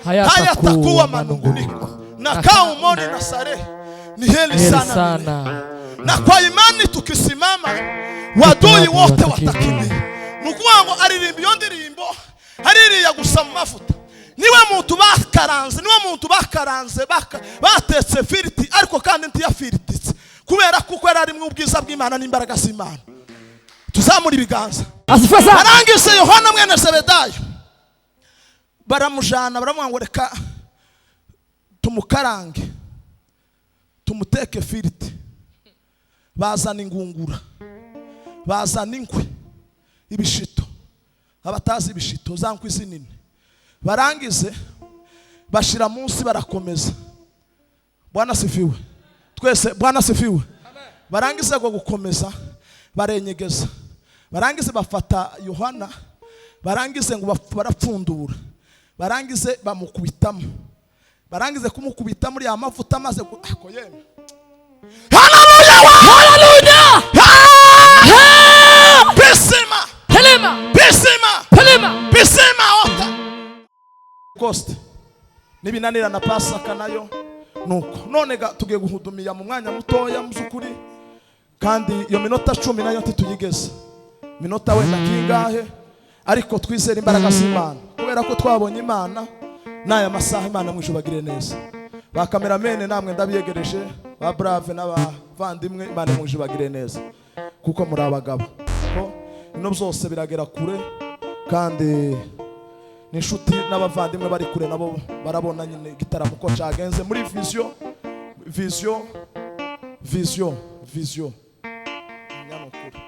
Hayatakuwa manunguniko na kaa umoni na sare ni heri sana. Na kwa imani tukisimama wadui wote watakimbia. Nukuvuga ngo aririmba iyo ndirimbo haririya gusa mu mavuta. Niwe muntu bakaranze, niwe muntu bakaranze batetse firiti ariko kandi ntiyafirititse kubera kuko yari ari mu ubwiza bw'Imana n'imbaraga z'Imana. Tuzamura ibiganza. Arangise Yohana mwene Zebedayo baramujana baramubwira ngo reka tumukarange tumuteke firiti. Bazana ingungura, bazana inkwi, ibishito, abatazi ibishito za nkwi zinini. Barangize bashira munsi barakomeza. Bwana sifiwe. Twese Bwana sifiwe. Barangize go gukomeza barenyegeza. Barangize bafata Yohana, barangize ngo barapfundura. Barangize bamukubitamo. Barangize kumukubita muri ya mavuta amaze ako yeme. Haleluya! Haleluya! Pisima! Pelema! Pisima! Pelema! Pisima ota. Cost. Nibinanira na Pasaka nayo nuko. None ga tugiye guhudumiya mu mwanya mutoya muzukuri kandi iyo minota 10 nayo ntituyigeze. Minota wenda kingahe ariko twizera imbaraga z'Imana kubera ko twabonye Imana n'aya masaha. Imana mwisho bagire neza. Ba cameramen namwe ndabiyegereje, ba brave n'abavandimwe, Imana mwisho bagire neza kuko muri abagabo. Ko ino byose biragera kure kandi n'inshuti n'abavandimwe bari kure nabo barabona nyine igitaramo ko cagenze muri vision vision vision vision nyanukuri.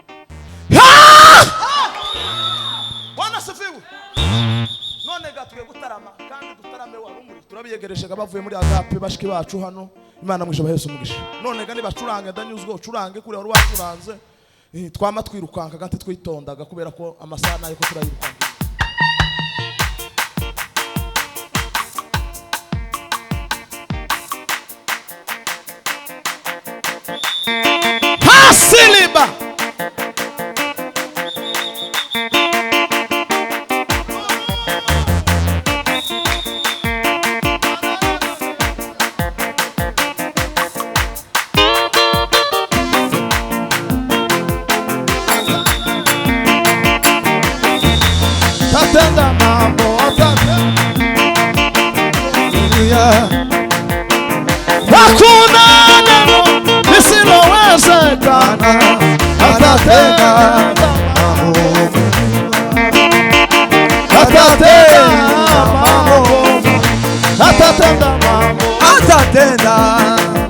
Bwana sifiwe. None gatuye gutarama kandi dutarame warumuri turabiyegereje bavuye muri agape bashiki bacu hano. Imana mwisho bahese umugisha. None ga nibacurange ndanyuzwe ucurange kure wari wacuranze twama twirukanka gati twitondaga kubera ko amasaha nayo ko turayirukanka. Hasiliba tatenda mambo tatenda hakuna neno lisilowezekana atatenda mambo atatenda mambo atatenda mambo atatenda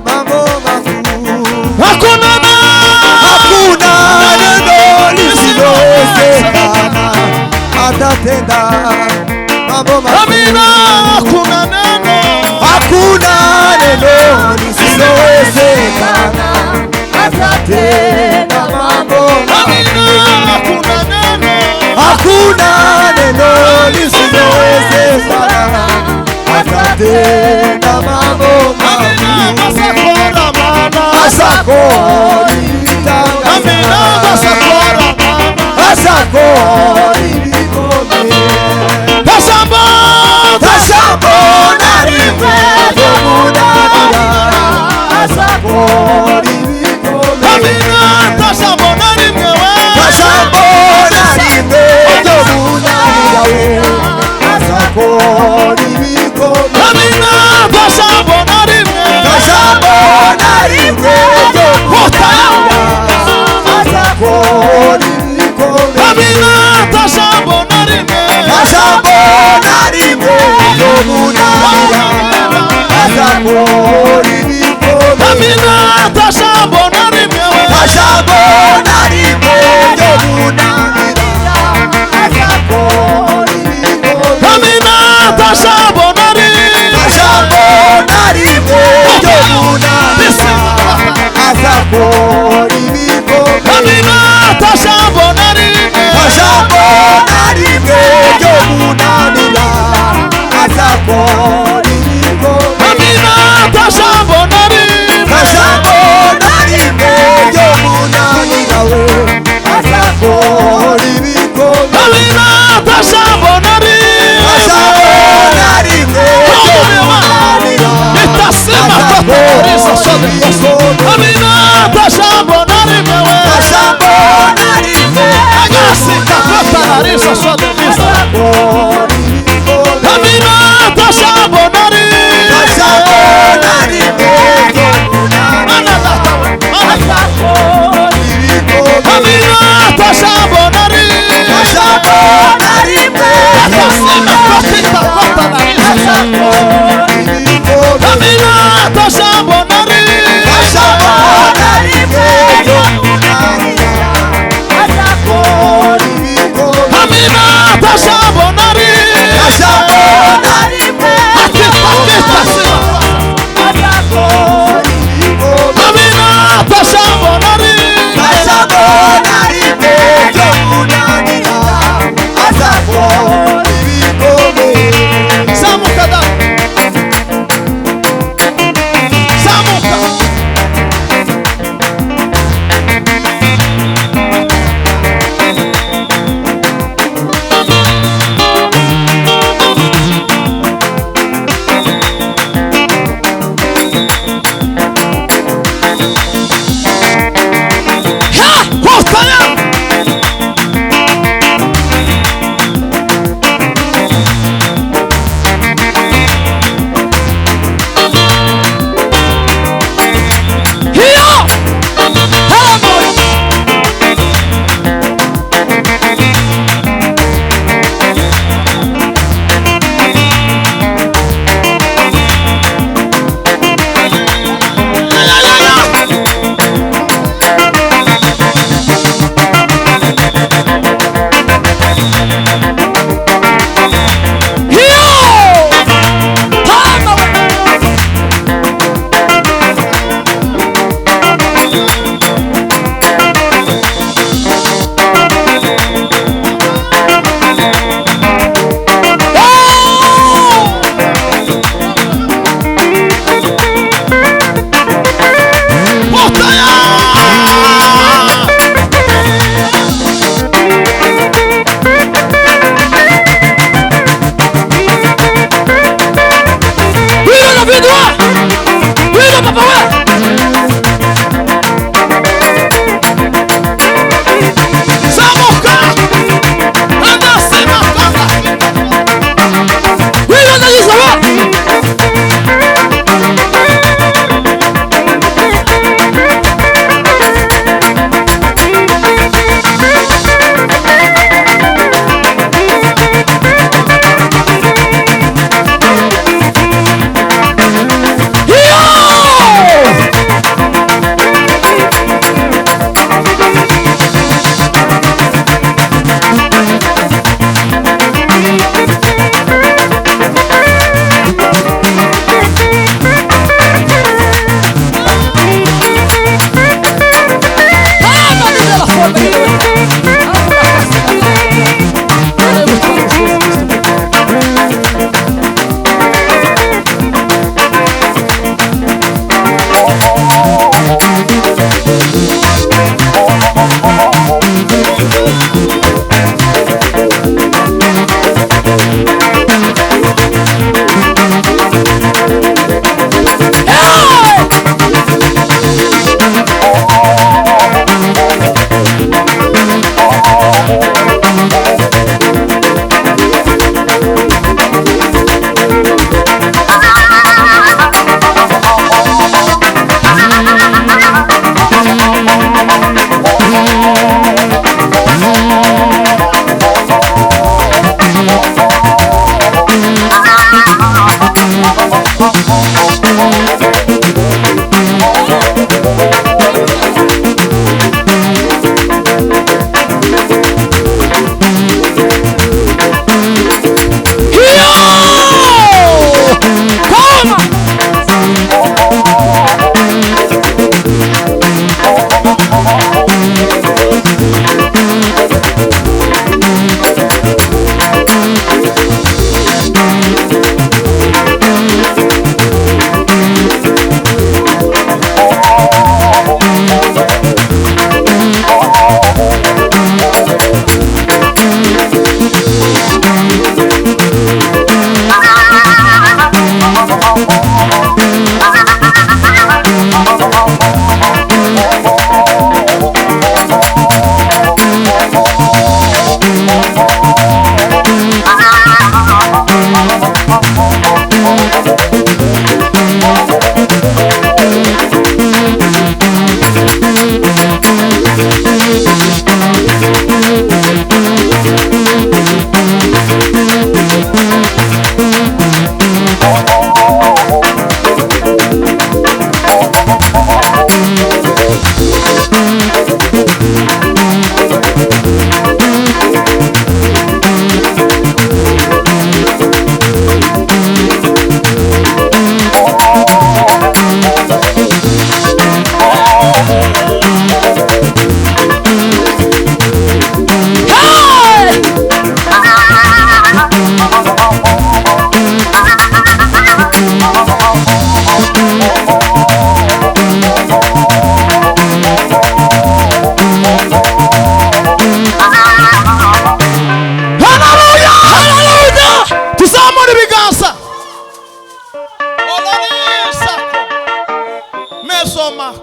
mambo makuu. Hakuna neno lisilowezekana atatenda mambo makuu. Amina, hakuna neno, hakuna neno lisilowezekana atatenda mambo makuu. Amina, hakuna neno, hakuna neno lisilowezekana atatenda mambo makuu. Amina, basakora mana, basakora Amina, basakora mana, basakora ibikombe. Tashambo, tashambo narimwe ryomunanira basakora ibikombe. Amina, tashambo narimwe we, tashambo narimwe ryomunanira we basakora ibikombe. Amina, tashambo narimwe, tashambo narimwe ryomunanira basakora ibikombe. Amina, tashambo Amina jambo na rimwe we. Agasika kotararisa sodemisa. Amina jambo na rimwe. Mana data we. Mana. Amina jambo na rimwe. Agasika kotita kotararisa. Amina jambo na rimwe.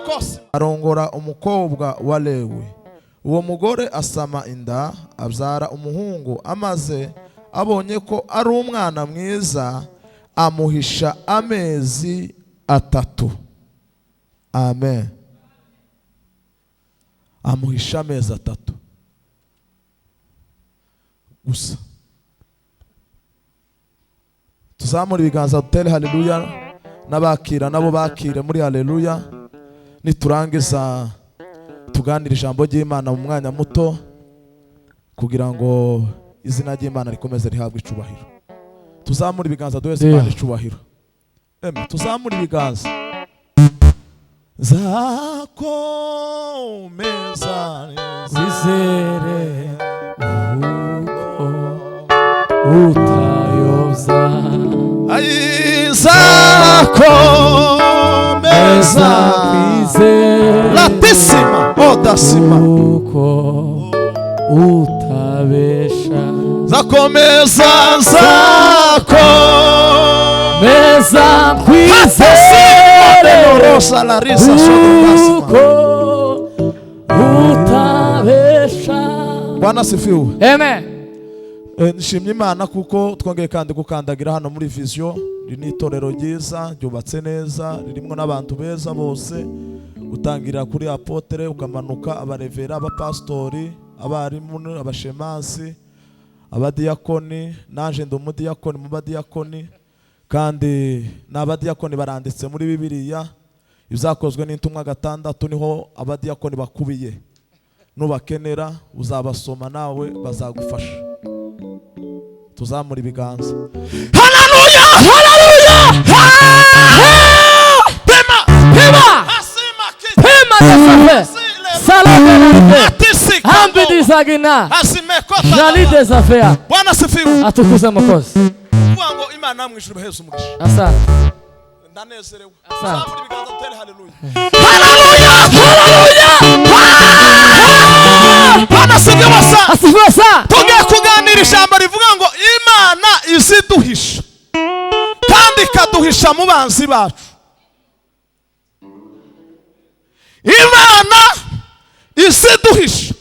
Kosi arongora umukobwa wa Lewi. Uwo mugore asama inda abyara umuhungu, amaze abonye ko ari umwana mwiza amuhisha amezi 3. Amen. Amuhisha amezi 3 gusa. Tuzamura ibiganza dutere haleluya, n'abakira nabo bakire muri haleluya. Niturangiza tuganira ijambo ry'Imana mu mwanya muto kugira ngo izina ry'Imana rikomeze rihabwe icubahiro. Tuzamura ibiganza duheze Imana icubahiro. Amen. Tuzamura ibiganza. Zakomeza wizere uko utayoza, zakomeza kwizera latisima odasima uko utabesha, zakomeza zakomeza kwizere uko utabesha. Bwana sifiwe. Amen. Nshimye Imana kuko twongeye kandi gukandagira hano muri Vision. Iri ni itorero ryiza ryubatse neza, ririmo n'abantu beza bose, utangira kuri apotre ukamanuka abarevera, abapastori, abarimu, abashemasi, abadiyakoni. Naje ndi umudiyakoni mu badiyakoni, kandi n'abadiyakoni baranditse muri Bibiliya. Ibyakozwe n'intumwa 6 niho abadiyakoni bakubiye. Nubakenera uzabasoma nawe bazagufasha. Tuzamura ibiganza. Haleluya! Haleluya! Pema! Pema! Pema desafe! Salome Hambi dizagina! Jali desafea! Bwana sifiwe. Atukuze Mwokozi. Ngo Imana mu ijuru baheze umugisha. Asante. Ndanezerewe. Asante. Tuzamura ibiganza dutere haleluya. Haleluya! Haleluya! Bwana sifiwe sana. Asifiwe sana. Tugiye kuganira ijambo rivuga ngo Imana iziduhisha kandi ikaduhisha mu banzi bacu. Imana iziduhisha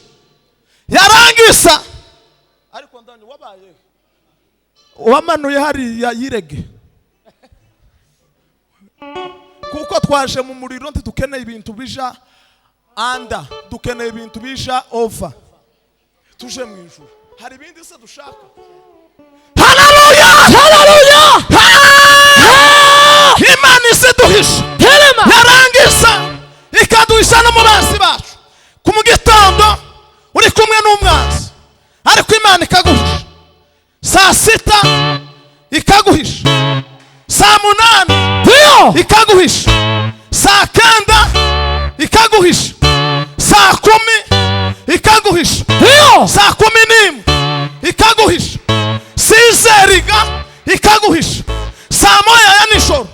yarangiza, ariko ndani wabaye wamanuye hariya yirege, kuko twaje mu muriro ntidukeneye ibintu bija anda, dukeneye ibintu bija over. Tuje mu ijuru hari ibindi se dushaka. Haleluya! Haleluya! Imana iziduhisha yarangiza ikaduhisha no mu banzi bacu. Ku mugitondo uri kumwe n'umwanzi, ariko Imana ikaguhisha. Saa 6 ikaguhisha, saa 8 ikaguhisha, saa 9 ikaguhisha, saa 10 ikaguhisha, saa 11 ikaguhisha, sizeriga ikaguhisha, saa 1 ya nijoro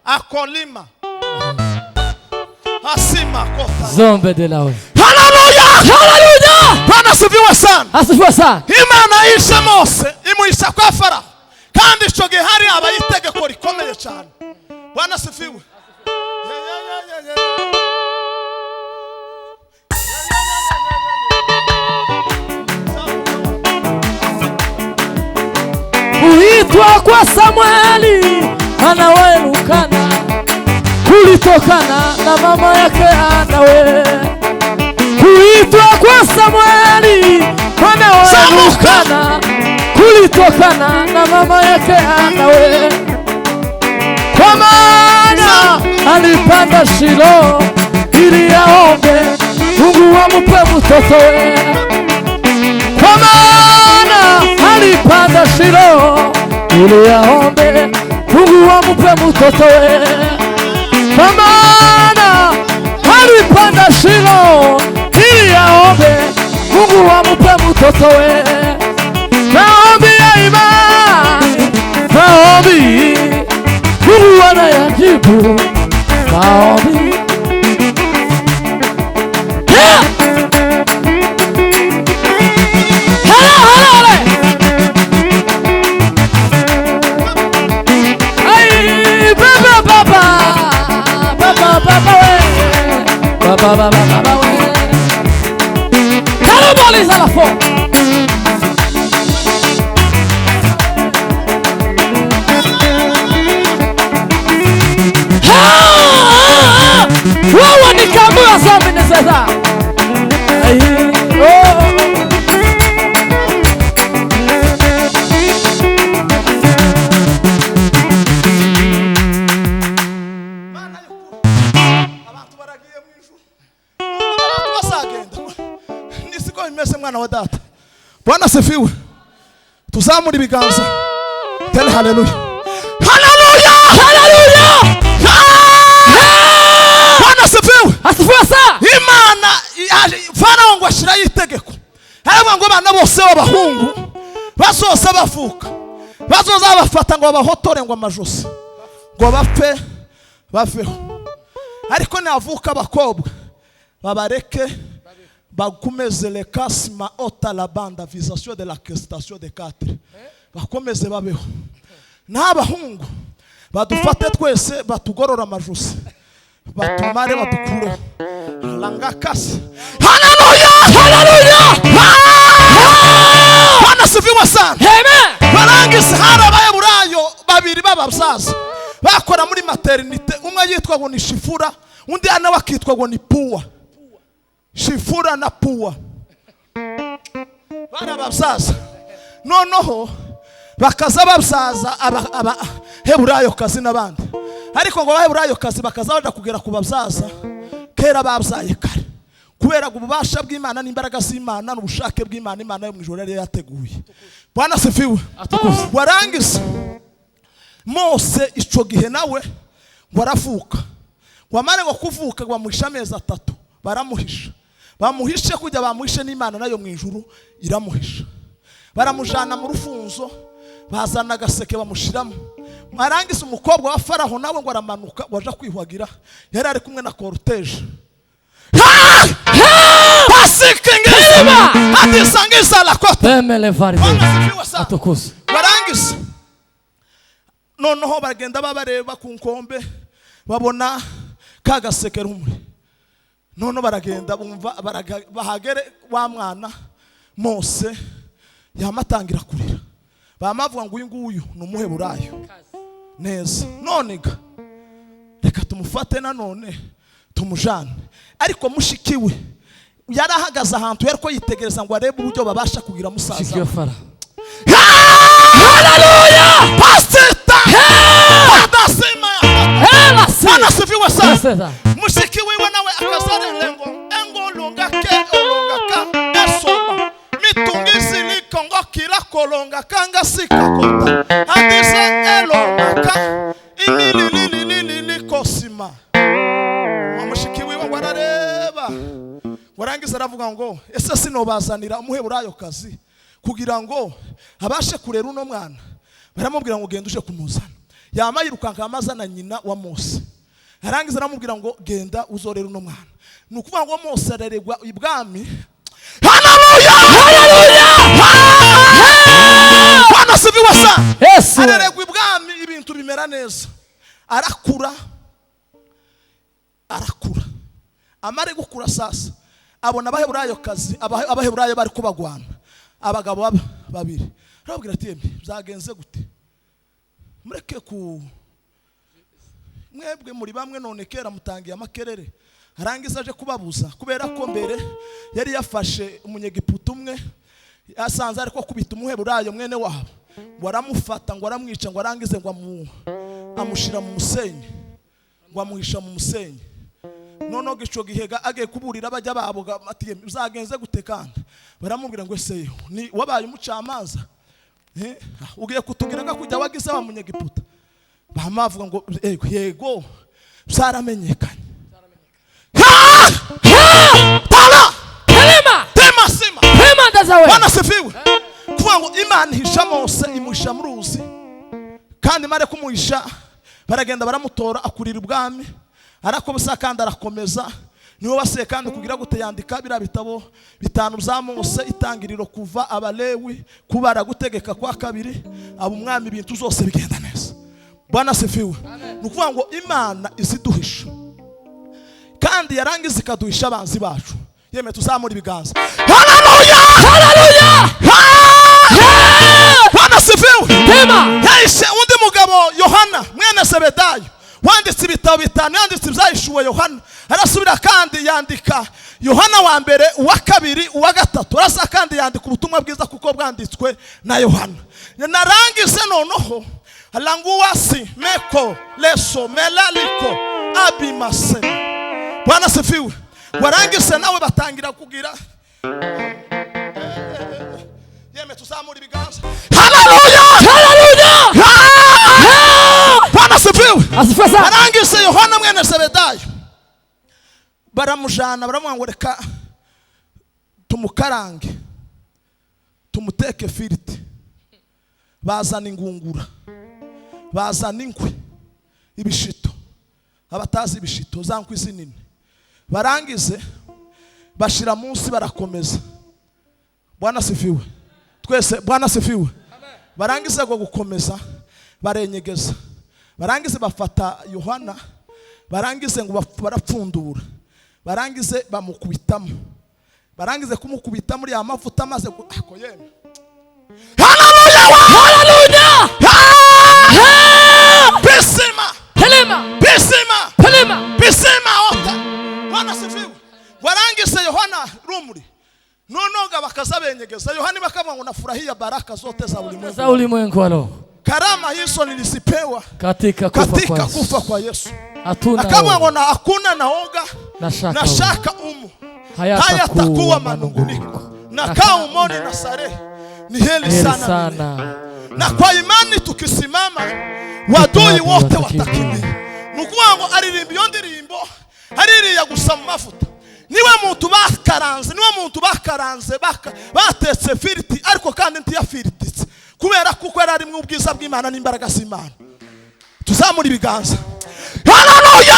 akolima asima kota Zombe de la. Haleluya! Haleluya! Bwana asifiwe sana. Asifiwe sana. Imana yishe Mose imuhisha kwa Farao, kandi ico gihe hari abayitegeko rikomeye cyane. Bwana asifiwe. Kuitwa kwa Samueli ana wa Elukana kulitokana na mama yake Ana. Kuitwa kwa Samueli mwana wa Elukana kulitokana na mama yake Ana. Kwa maana alipanda Shilo ili aombe Mungu amupe mtoto. Kwa maana alipanda Shilo ili aombe Mungu amupe mtoto. Kwa maana alipanda Shilo ili aombe Mungu amupe mtoto. Maombi ya imani, maombi Mungu anayajibu maombi. Hala hala hala. Ay baba baba baba baba we. Baba baba we. Karabaliza la fo. Wewe ni kama zambi sasa. Oh. Mana y'ukuri, abantu baragiye mu ijuru, abantu bazagenda ni siko bimeze mwana wa data. Bwana sifiwe. Tuzamura ibiganza tele haleluya, haleluya, Haleluya. Bwana sifiwe. Asifiwe sana. Imana Farawo ngo ashyiraho itegeko, aravuga ngo abana bose b'abahungu bazoza bavuka bazoza babafata ngo babahotore ngo amajosi ngo bapfe baveho, ariko navuka abakobwa babareke bakomeze le kasma ota la banda visation de la station de quatre bakomeze babeho, n'abahungu badufate twese batugorora amajosi batumare badukureho langakasi. Haleluya, Haleluya. Bwana sifiwe sana. Amen. Barangise hari Abaheburayo babiri b'ababyaza bakora muri maternité, umwe yitwa ngo ni Shifura, undi nawe akitwa ngo ni Puwa. Shifura na Puwa bari ababyaza, noneho bakaza babyaza Abaheburayo kazi n'abandi, ariko ngo Abaheburayo kazi bakaza baja kugera ku babyaza kera babyaye kare, kubera ngo ububasha bw'Imana n'imbaraga z'Imana n'ubushake bw'Imana, Imana yo mu ijuru yari yateguye. Bwana sifiwe. Atukuzwe. Warangiza Mose ico gihe nawe ngo aravuka, ngo amare ngo kuvuka ngo bamuhishe amezi 3, baramuhisha, bamuhishe kujya bamuhishe n'Imana nayo mu ijuru iramuhisha, baramujana mu rufunzo, bazana agaseke bamushiramo. Arangiza umukobwa wa Faraho nawe ngo aramanuka waja kwihwagira, yari ari kumwe na cortege. Pasikingiza atisangiza la kota. Temele varide. Bwana sifiwe sana. Atukuzwe. Barangiza noneho bagenda babareba ku nkombe babona ka gaseke rumwe, noneho baragenda bumva bahagere wa mwana Mose yamatangira kurira, bamavuga ngo uyu nguyu ni Umuheburayo neza, none ga reka tumufate nanone tumujane. Ariko mushiki we yarahagaze ahantu yariko yitegereza ngo arebe uburyo babasha kugira musaza Mushiki wa we. Farawo. Haleluya! Pasita! Padasima! Hela si. Bwana sifiwe sana. Sasa. Mushiki wiwe nawe akazarele ngo engolonga ke olonga ka esoma mitungisi likongo kila kolonga kanga sika kota hadise elonga ka imililililili kosima. Mushiki wiwe ngo arareba warangiza aravuga ngo ese sinobazanira Umuheburayo kazi kugira ngo abashe kurera uno mwana. Baramubwira ngo genda uje kumuzana. Yama yirukanka amazana nyina wa Mose, arangiza aramubwira ngo genda uzorera uno mwana. Ni ukuvuga ngo Mose araregwa ibwami. Haleluya, Haleluya. Bwana sifiwe sana. Yesu. Araregwa ibwami, ibintu bimera neza, arakura arakura. Amare gukura sasa abona Abaheburayo kazi, Abaheburayo bari kubagwana, abagabo babiri. Arababwira ati emwe byagenze gute, mureke ku mwebwe muri bamwe none kera mutangiye amakerere. Arangiza aje kubabuza kubera ko mbere yari yafashe umunyegiputa umwe asanze ariko kubita Umuheburayo mwene wabo, ngo aramufata ngo aramwica, ngo arangize ngo amushira mu musenyi, ngo amuhisha mu musenyi. Noneho ico gihe agiye kuburira bajya babo ati uzagenze gute kandi, baramubwira ngo ese ni wabaye umucamanza, ugiye kutugira nga kujya wagize wa munyegiputa. Bamavuga ngo yego yego byaramenyekanye. Tala Kalima. tema sima. Tema ndazawe. Bwana sifiwe. Kuvuga ngo Imana ihisha Mose imuhisha mu ruzi, kandi mare kumuhisha baragenda baramutora akurira ubwami, arakobusa kandi arakomeza. Niwe wasiye kandi kugira gute yandika biriya bitabo 5 bya Mose, itangiriro kuva Abalewi kubara gutegeka kwa kabiri, aba umwami, ibintu zose bigenda neza. Bwana sifiwe. Ni ukuvuga ngo Imana iziduhisha Kandi yarangiza ikaduhisha abanzi bacu. Yeme tuzamura ibiganza. Haleluya! Haleluya! Bwana sifiwe. Tema. Yahise undi mugabo Yohana mwene Zebedayo wanditse ibitabo bitanu, yanditse ibyahishuwe Yohana, arasubira kandi yandika Yohana wa mbere, uwa kabiri, uwa gatatu, arasa kandi yandika ubutumwa bwiza kuko bwanditswe na Yohana. Narangize noneho languwasi meko leso melaliko abimase. Bwana sifiwe. Warangize nawe batangira kugira yeme tuzamura ibiganza. Haleluya! Haleluya! Bwana sifiwe. Asifiwe sana. Arangise Yohana mwene Zebedayo baramujana, baramuha ngo reka tumukarange tumuteke firiti. Bazana ingungura, bazana inkwi, ibishito, abatazi ibishito za nkwi zinini. Barangize bashira munsi barakomeza. Bwana sifiwe. Twese Bwana sifiwe. Barangize ngo gukomeza barenyegeza. Barangize bafata Yohana, barangize ngo barapfundura, barangize bamukubitamo, barangize kumukubita muri ya mavuta maze ako yeme. Haleluya! Haleluya! Bisima! Pelema. Bisima! Pelema. Bisima ota. Bwana sifiwe. Warangize Yohana rumuri. Nonoga bakaza benyegeza Yohana bakavuga ngo nafurahia baraka zote za ulimwengu. Za ulimwengu wa roho. Karama hizo nilizipewa Katika kufa kwa katika Yesu. kufa kwa Yesu. Hatuna Akavuga ngo woga. na hakuna naoga Na shaka na shaka umu Hayatakuwa hayatakuwa manunguniko manunguniko. na kaa umoni na sare ni heri Heri sana, sana. Na kwa imani tukisimama wadui wote watakimbia. Nukuvuga ngo aririmba iyo ndirimbo aririya gusa mu mavuta. Niwe muntu bakaranze, niwe muntu bakaranze batetse firiti, ariko kandi ntiyafirititse kubera kuko yari ari mu bwiza bw'Imana n'imbaraga z'Imana. Tuzamura ibiganza. Haleluya!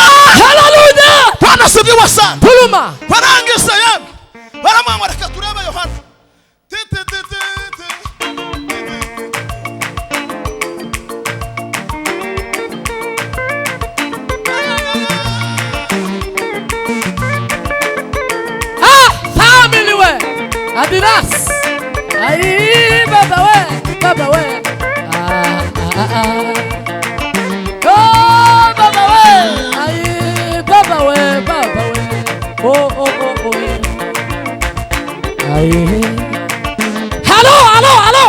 Haleluya! Bwana sifiwe sana. Puluma. Barangiza yemwe baramwanga, reka turebe Yohana. Ti ti ti ti ti. Ah, family we. Adidas. Ai, baba we, baba we. Ah, ah, ah. Oh, baba we. Ai, baba we, baba we. Oh, oh, oh, oh. Ai. Hello, hello, hello.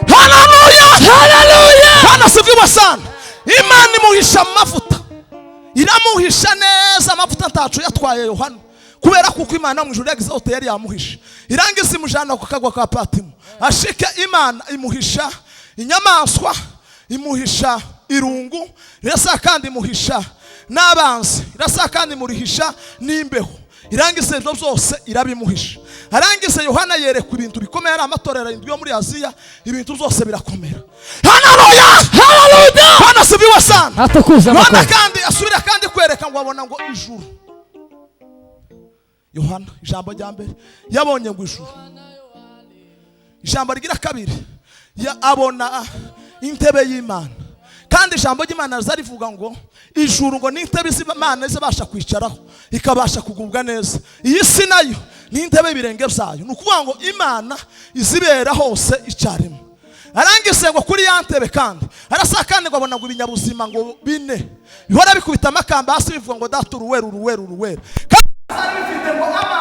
Haleluya! Haleluya! Bwana sifiwe sana. Imana imuhisha amavuta, iramuhisha neza amavuta ntacu yatwaye Yohana kubera kuko Imana mu ijuru yagize hote yari yamuhisha. Irangiza imujana ku kagwa ka Patimo, ashike Imana imuhisha inyamaswa, imuhisha irungu, irasa kandi imuhisha n'abanzi, irasa kandi imuhisha n'imbeho. Irangiza ibyo byose irabimuhisha. Arangiza Yohana yerekwa ibintu bikomeye, ari amatorero arindwi yo muri Aziya, ibintu byose birakomera. Haleluya! Haleluya! Bwana sifiwe sana. Atukuze Yohana amakosa. kandi asubira kandi kwereka ngo abona ngo ijuru. Yohana ijambo rya mbere yabonye ngo ijuru. Ijambo rigira kabiri ya abona intebe y'Imana. Kandi ijambo ry'Imana rivuga ngo ijuru ngo n'intebe z'Imana izabasha kwicaraho ikabasha kugubwa neza. Iyi si nayo ni intebe y'ibirenge byayo. Ni ukuvuga ngo Imana izibera hose icyarimwe. Arangize ngo kuri ya ntebe kandi arasa kandi ngo abona ngo ibinyabuzima ngo bine bihora bikubita amakamba hasi bivuga ngo data uruwera uruwera uruwera. Kandi bifite ngo amaso